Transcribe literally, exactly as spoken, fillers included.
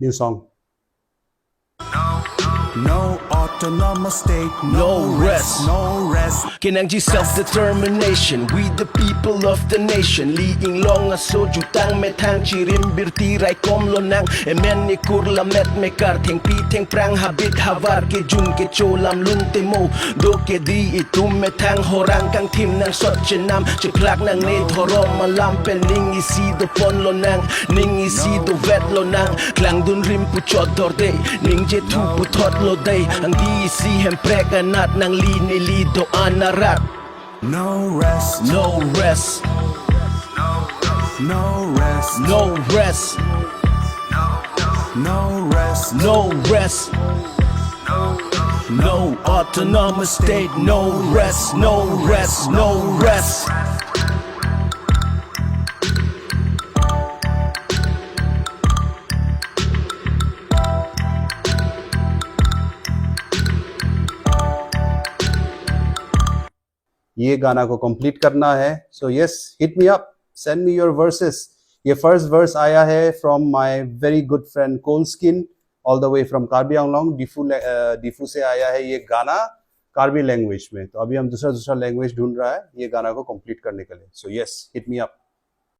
New song. No autonomous state, no, no rest, rest, no rest. Kenangji self-determination, we the people of the nation. Li inglong aso jutang methang chirim birti raikom lonang. Emen ikur lamet mekar thengpi thengphrang habit havar kejun kecho lam lunte mo. Do kedi itum methang horang kangthim nangsot chenam. Cheplak nangne dhorom alam pen ning isi dopon lonang. Ning isi dovet lonang. Klangdun rim puchot dorde. Ningje thu puthot lo dei. Angdi isi hemprek anat nangli neli do-an arat. No rest. No rest. No rest. No rest. No rest. No rest. No autonomous state. No rest. No rest. No rest. ये गाना को कंप्लीट करना है, so yes, hit me up, send me your verses. ये first verse आया है from my very good friend Coal Skin, all the way from Karbi Anglong, Diphu ले- अ, डिफू से आया है ये गाना कार्बी लैंग्वेज में। तो अभी हम दूसरा दूसरा लैंग्वेज ढूंढ रहा है ये गाना को कंप्लीट करने के लिए। So yes, hit me up.